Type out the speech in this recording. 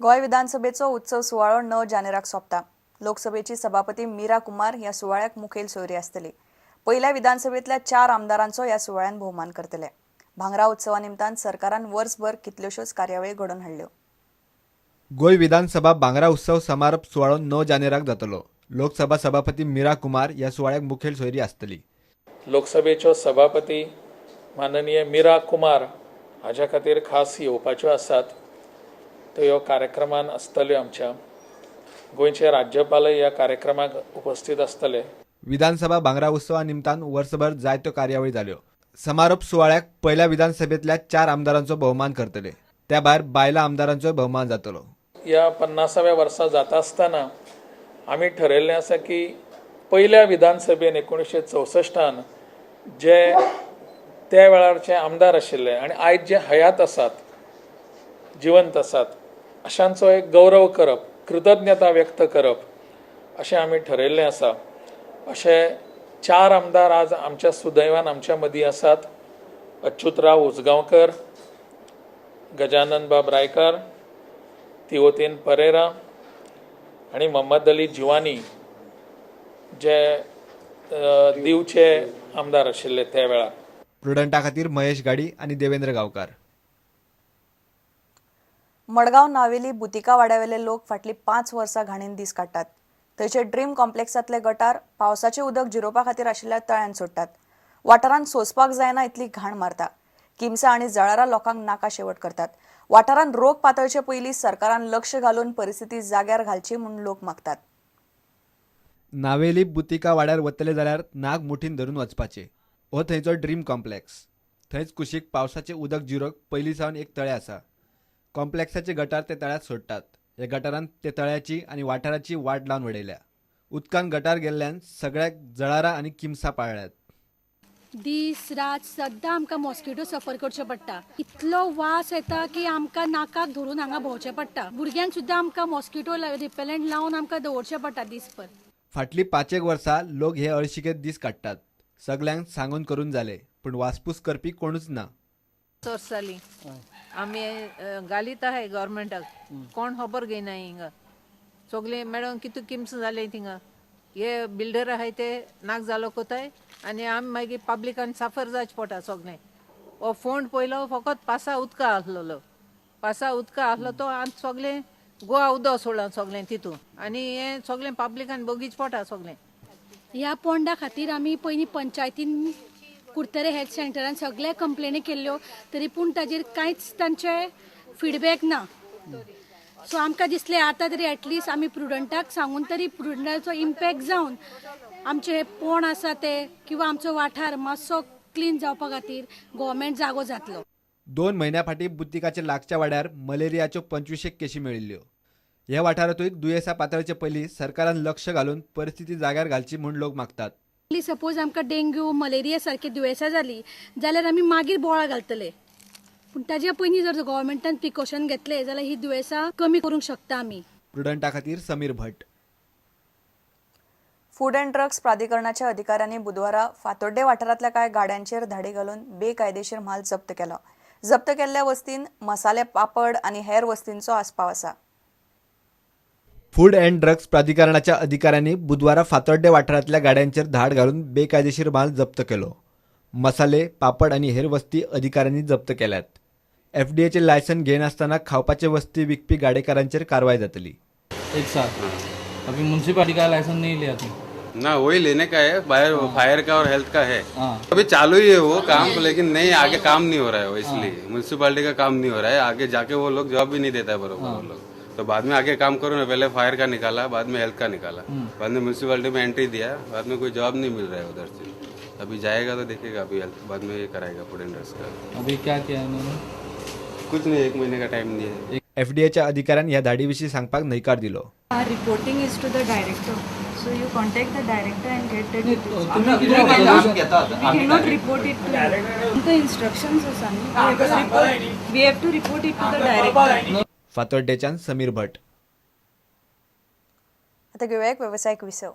गोंय विधानसभेचो उत्सव सुवाळो 9 जानेराक सोंपता. लोकसभेची सभापती मीरा कुमार ह्या सुवाळ्याक मुखेल सोयरी आसतली. पयल्या विधानसभेतल्या 4 आमदारांचो ह्या सुवाळ्यान भोवमान करतले. भांगरा उत्सवा निमतान सरकारान वर्सभर कितल्योश्योच कार्यावळी घडोवन हाडल्यो. गोंय विधानसभा भांगरा उत्सव समारोप सुवाळो 9 जानेराक जातलो. लोकसभा सभापती मीरा कुमार ह्या सुवाळ्याक मुखेल सोयरी आसतली. लोकसभेच्यो सभापती माननीय मीरा कुमार हाज्या खातीर खास येवपाच्यो आसात. त्यो कार्यक्रमान आसतल्यो. आमच्या गोंयचे राज्यपालय ह्या कार्यक्रमाक उपस्थित आसतले. विधानसभा भांगरा उत्सवा निमतान वर्सभर जायत्यो कार्यावळी जाल्यो. समारोप सुवाळ्याक पयल्या विधानसभेतल्या 4 आमदारांचो भोवमान करतले. त्या भायर बायला आमदारांचोय भोवमान जातलो. ह्या 50व्या वर्सा जाता आसतना आमी ठरयल्लें आसा की पयल्या विधानसभेन 1964 जे त्या वेळारचे आमदार आशिल्ले आनी आयज जे हयात आसात, जिवंत आसात, अशांचो एक गौरव करप, कृतज्ञता व्यक्त करप अशें आमी ठरयल्लें आसा. अशे 4 आमदार आज आमच्या सुदैवान आमच्या मदीं आसात. अच्युतराव उजगांवकर, गजानन बाब रायकार, तिओतेन परेरा आनी मोहम्मद अली जिवानी जे दीवचे आमदार आशिल्ले त्या वेळार. प्रुडंटा खातीर महेश गाडी आनी देवेंद्र गांवकार. मडगांव नावेली बुतिका वाड्यावेले लोक फाटलीं 5 वर्सां घाणीन दीस काडटात. थंयचे ड्रीम कॉम्प्लेक्सांतले गटार पावसाचें उदक जिरोवपा खातीर आशिल्ल्या तळ्यान सोडटात. वाठारांत सोंसपाक जायना इतली घाण मारता. किमसां आनी जळारां लोकांक नाका शेवट करतात. वाठारांत रोग पातळचे पयलीं सरकारान लक्ष घालून परिस्थिती जाग्यार घालची म्हूण लोक मागतात. नावेली बुतिका वाड्यार वतले जाल्यार नाक मुठीन धरून वचपाचें. हो थंयचो ड्रीम कॉम्प्लेक्स. थंयच कुशीक पावसाचें उदक जिरोवंक पयलीं सावन एक तळें आसा. कॉम्प्लेक्साचे गटार ते तळ्यांत सोडटात. ह्या गटारान ते तळ्याची आनी वाठाराची वाट लावन उडयल्या. उदकान गटार गेल्ल्यान सगळ्याक जळारां आनी किमसां पाळ्ळ्यात. दीस रात सद्दां आमकां मॉस्किटो सफर करचें पडटा. इतलो वास येता की आमकां नाकाक धरून हांगा भोंवचें पडटा. भुरग्यांक सुद्दां आमकां मॉस्किटो रिपेलंट लावन आमकां दवरचें पडटा दीसभर. फाटलीं 5 वर्सां लोक हे अळशिकेत दीस काडटात. सगल्यांक सांगून करून जाले, पूण वासपूस करपी कोणूच ना. वर्स जाली आमी घालीत आहाय गव्हर्मेंटाक, कोण खबर घेयना. हिंगा सगळें मॅडम कितू किमस जालें थिंगा. हे बिल्डर आहाय ते नाक जालो कोताय आनी आमी मागीर पब्लिकान साफर जावचें पडटा सगळें. हो फोंड पयलो फकत पासा उदका आसलेलो, पासा उदका आसलो तो आनी सगळें गोवा उदक सोडलां सगळें तितून आनी हें सगळें पब्लिकान बगीच पडटा सगळें. ह्या पोंडा खातीर आमी पयलीं पंचायतीन कुडतरे हेल्थ सेंटरान सगळे कंप्लेनी केल्ल्यो, तरी पूण ताजेर कांयच तांचे फिडबॅक ना. सो आमकां दिसलें आतां तरी एटलिस्ट आमी प्रुडंटाक सांगून तरी प्रुडंटाचो इम्पॅक्ट जावन आमचे हे पोंड आसा ते किंवा आमचो वाठार मातसो क्लीन जावपा खातीर गव्हर्मेंट जागो जातलो. 2 म्हयन्या फाटीं बुतिकाच्या लागच्या वाड्यार मलेरियाच्यो 25 केशी मेळिल्ल्यो. ह्या वाठारांतूय दुयेंसां पातळचे पयलीं सरकारान लक्ष घालून परिस्थिती जाग्यार घालची म्हूण लोक मागतात. सपोज आमकां डेंग्यू मलेरिया सारकी दुयेंसां जालीं जाल्यार आमी मागीर बोळा घालतले, पूण ताजे पयलीं जर गव्हर्मेंटान प्रिकॉशन घेतले जाल्यार ही दुयेंसां कमी करूंक शकता आमी. प्रुडंटा खातीर Sameer Bhat. Food and drugs प्राधिकरणाच्या अधिकाऱ्यांनी बुधवारा फातोड्डे वाठारांतल्या कांय गाड्यांचेर धाडी घालून बेकायदेशीर म्हाल जप्त केलो. जप्त केल्ल्या वस्तीन मसाले, पापड आनी हेर वस्तींचो आस्पाव आसा. फूड अँड ड्रग्स प्राधिकरणाच्या अधिकाऱ्यांनी बुधवारा फातोड्डे वाठारांतल्या गाड्यांचेर धाड घालून बेकायदेशीर माल जप्त केलो. मसाले, पापड आनी हेर वस्ती अधिकाऱ्यांनी जप्त केल्यात. एफडीएचे लायसन घेनासतना खावपाचे वस्ती विकपी गाडेकारांचेर कारवाय जातली. 1 साल अभी म्युनिसिपालिटी का लाइसेंस नहीं लिया तुम? ना, वही लेने का है. बाहर फायर का और हेल्थ का है. हाँ। अभी चालू ही है वो काम, लेकिन नहीं आगे काम नहीं हो रहा है वो, इसलिए म्यूनसिपालिटी का काम नहीं हो रहा है. आगे जाके वो लोग जवाब भी नहीं देता है बरोबर वो लोग. तो बाद में आगे काम करो ना. पहले फायर का निकाला, बाद में हेल्थ का निकाला, बाद में म्यूनसिपालिटी में एंट्री दिया, बाद में कोई जवाब नहीं मिल रहा है उधर से. अभी जाएगा तो देखेगा. अभी हेल्थ बाद में ये कराएगा फूड एंड ड्रग्स का. अभी क्या किया इन्होंने? कुछ नहीं, 1 महीने का टाइम दिया है. एफडीएच्या अधिकाऱ्यान ह्या धाडी विशीं सांगपाक न्हयकार दिलो. Our reporting is to the director. So you contact the director and get the details. तुम्ही We cannot report it to you. The instructions आसा न्ही. We have to report it to the director. फातोड्डेच्यान Sameer भट. आता घेवया एक वेवसायीक विसव.